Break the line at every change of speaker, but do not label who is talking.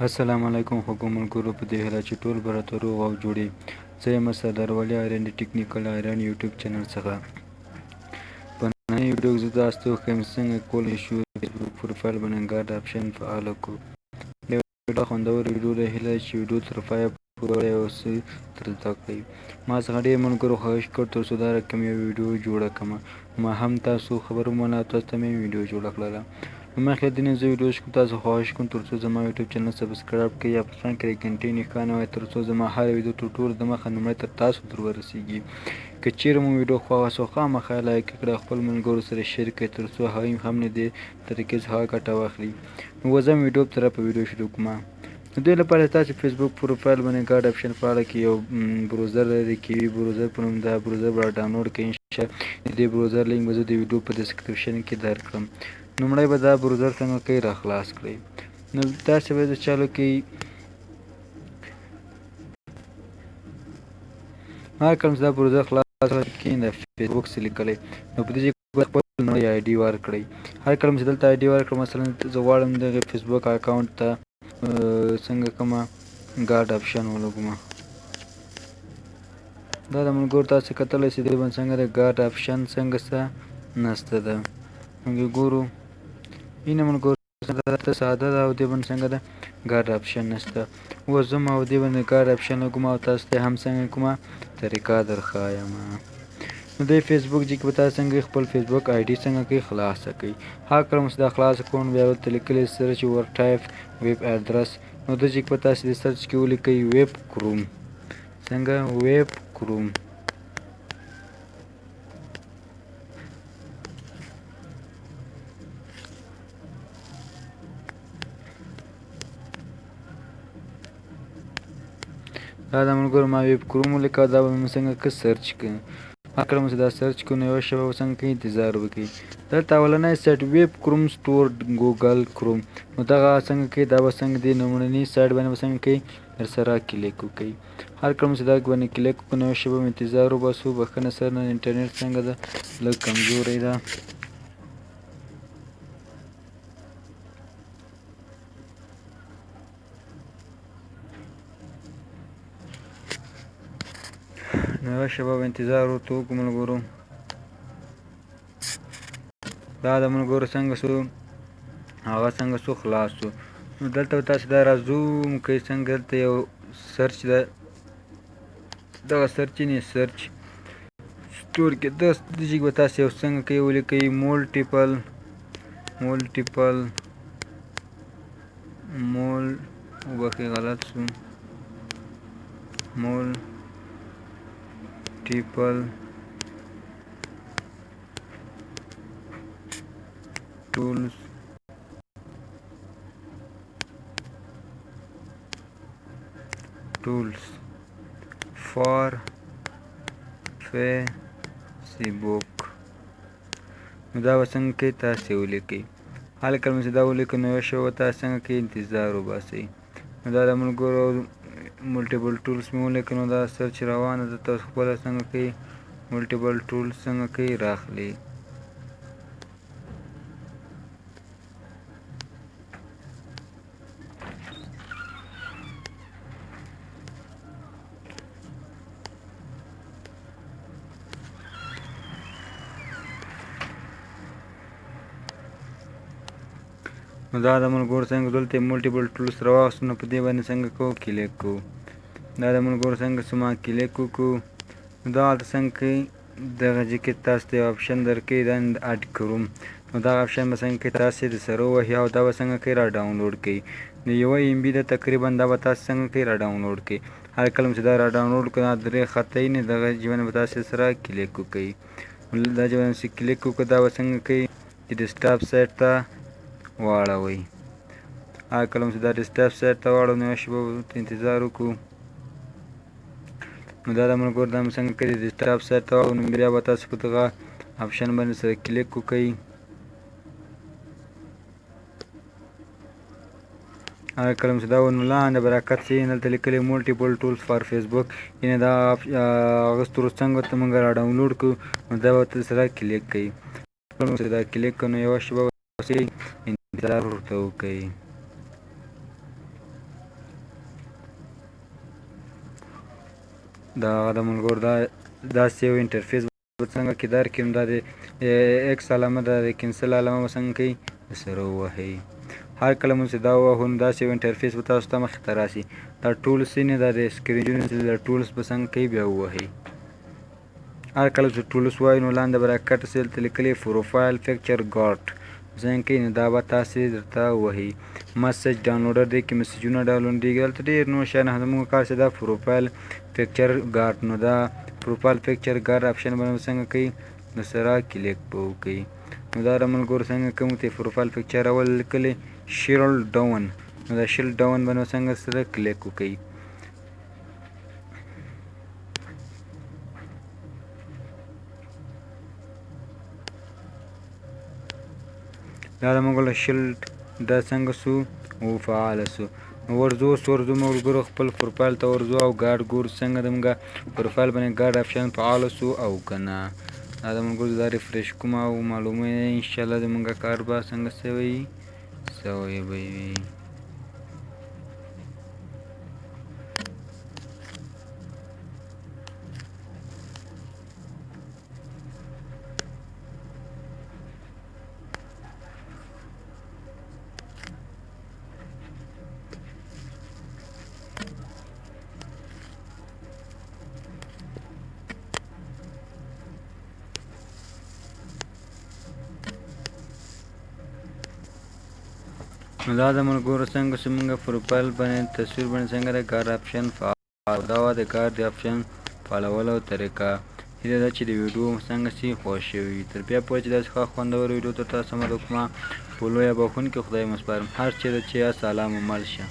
السلام علیکم خوږو ملګرو په دې هیله چې ټول به راته روغ او جوړ یئ. زه یم سردار ولي آرین د ټیکنیکل آرین یوټیوب چینل څخه. په نننۍ ویډیو کې زه تاسو ته وښیم څنګه کولی شو د فیسبوک پروفایل باندې ګارډ آپشن فعال کړو. دا یوه ډېره خوندوره ویډیو ده، هیله ده چې ویډیو تر پایه پورې وګورئ او څه ترې زده کړئ. ما څخه ډېر ملګرو خواهش کړ تر څو دا رقم یوه ویډیو جوړه کړم، ما هم تاسو خبر ومنله او تاسو ته مې ویډیو جوړه کړله. نو مخکې له دې نه زه ویډیو شروع کوم تاسو خواهش کوم تر څو زما یوټیوب چینل سبسکرایب کړئ یا په څنګ کې د ګنټې نښانه وای تر څو زما هره ویډیو تر ټولو دمخه لومړی تر تاسو در ورسیږي. که چیرې مو ویډیو خوښه شوه خامخا یې لایک کړئ او خپل ملګرو سره شیر کړئ تر څو هغوی هم له دې طریقې څخه ګټه واخلي. نو وځم ویډیو په طرف په ویډیو شروع کوم. د دې لپاره تاسو فیسبوک پروفایل باندې ګارډ اپشن په اړه کې یو بروزر دی د کیوي بروزر په نوم، دا بروزر به ډاونلوډ کړئ. ان شاء د دې بروزر لینک به زه د ویډیو په ډیسکریپشن کې درکړم. لومړی به دا بروزر څنګه کوي را خلاص کړئ. نو تاسو به د چالو کې هر کله چې دا بروزر خلاص کړئ د فیسبوک څه لیکلی نو په دې کې خپل نوې آی ډي ورکړئ. هر کله چې دلته آی ډي ورکړم، مثلا زه غواړم دغه فیسبوک اکاونټ ته څنګه کومه ګارډ اپشن ولګوم. دا د ملګرو تاسو کتلی شئ دې باندې څنګه د ګارډ اپشن څنګه څه نشته ده. موږ ګورو اینه ملګرو څنګه ساده ده او دې باندې څنګه ده ګارډ اپشن نشته. اوس ځم او دې باندې ګارډ اپشن لګوم او تاسو ته هم څنګه کومه طریقه درښایم. نو د فیسبوک چې به تاسو څنګه خپل فیسبوک آی ډي څنګه کوي خلاصه کوي. هر کله مو چې دا خلاصه کړو نو بیا ورته لیکلی سرچ ور ټایپ ویب ادرس. نو د چې به تاسو د سرچ کې ولیکئ ویب کروم، څنګه ویب کروم. دا د ملګرو ما ویب کروم ولیکه، دا به مې څنګه که سرچ کړم. هر کله مو چې دا سرچ کړو نو یوه شېبه به څنګه کوي انتظار وکړي. دلته اولنی سایټ ویب کروم سټور ګوګل کروم، نو دغه څنګه کوي دا به څنګه دی لومړني سایټ باندې به څنګه کوي در سره کلیک وکړئ. هر کله مو چې دا باندې کلیک وکړو نو یوه شېبه به انتظار وباسو. بښنه سره نن انټرنیټ څنګه ده لږ کمزوری ده. نو یوه شېبه به انتظار ورته وکړو ملګرو. دا د ملګرو څنګه سو هغه څنګه سو خلاص سو. نو دلته به تاسو دا رازوم کوئ څنګه دلته یو سرچ ده، دغه سرچ نه سرچ سټور کې د دې به تاسو یو څنګه کوي ولیکئ مولټیپل مولټیپل مول وبخښئ غلط سو مولټیپل ټولز ټولز فار فیسبوک. نو دا به څنګه کوي تاسې ولیکئ. هر کله مو چې دا ولیکئ نو یوه شېبه به تاسې څنګه کوي انتظار وباسئ. نو دا د ملګرو ملټیپل ټولز مې ولیکه، نو دا سرچ روانه ده. تاسو خپله څنګه کوي ملټیپل ټولز څنګه کوي راخلي. نو دا د ملګرو څنګه دلته ملټیپل ټولز راواخیستو، نو په دې باندې څنګه کوو کلیک کوو. دا د ملګرو څنګه څه ما کلیک وکړو. نو دا هلته څنګه کوي دغه ځای کې تاسو ته یو اپشن درکوي دا اډ کروم. نو دغه اپشن به څنګه کوي تاسو د سره ووهي او دا به څنګه کوي را ډاونلوډ کوي. نو یوه ایم بي ده تقریبا، دا به تاسو څنګه کوي را ډاونلوډ کوي. هر کله چې دا را ډاونلوډ کړو دا درې خطه یې نه دغه ځای باندې به تاسو سره کلیک وکړئ. دا ځای باندې چې کلیک وکړو دا به څنګه کوي چې ډیسکټاپ سایټ ته واړوئ. هر کله چې دا ډیسکټاپ سایټ ته واړوو نو یوه شېبه به انتظار وکړو. نو دا د ملګرو دا مې څنګه کړي ډیسکټاپ سایټ ته واړوو. نو بیا به تاسو په دغه اپشن باندې سره کلیک وکړئ. هر کله چې دا ونه لاندې برکت شي دلته لیکلي مولټیپل ټولز فار فیسبوک، یعنې دا هغه ستورو څنګه ته موږ را ډاونلوډ کړو. نو دا به ته سره کلیک کوي. کله چې دا کلیک کړو نو یوه شېبه به انتظار ورته وکړئ. دا د ملګرو دا داسې یو interface به څنګه کې درکړي. نو دا د X علامه ده، د cancel علامه به څنګه کوي سره ووهئ. هر کله مو چې دا ووهو نو داسې یو interface به تاسو ته مخې ته راسي. دا tools نه دا د سکرینونه چې دا tools به څنګه کوي بیا ووهئ. هر کله چې tools وایي نو لاندې به راکښته سي، دلته لیکلي profile picture guard څنګه کوي، نو دا به تاسې درته ووهئ. message downloader دی کې مسیجونه ډاونلوډېږي. دلته ډېر نور شیان هم زموږ کار چې دا profile picture guard، نو دا profile picture guard option به څنګه کوي نو سره کلیک به وکړئ. نو دا د ملګرو څنګه کوم ته profile picture اول لیکلي shield down، نو دا shield down به نو څنګه سره کلیک وکړئ. دا د ملګرو shield دا څنګه سو او فعال سو. نو ورځو اوس ورځو ملګرو خپل پروفایل ته ورځو او ګارډ ګورو څنګه د موږ پروفایل باندې guard option فعال سو او که نه. دا د ملګرو دا refresh کوم او معلومه انشاءالله د موږ کار به څنګه سوی به وي. نو دا د ملګرو څنګه چې موږ پروفایل باندې تصویر باندې څنګه د guard option فعال، دا وه د guard option فعالولو طریقه. هیله ده چې د ویډیو څنګه سي خوښ شوي. تر بیا پورې چې داسې ښه خوندوره ویډیو تر تاسو سره کومه په لویه بخښونکي خدای مو سپارم. هر چېرته چې یاست سلام او مل شه.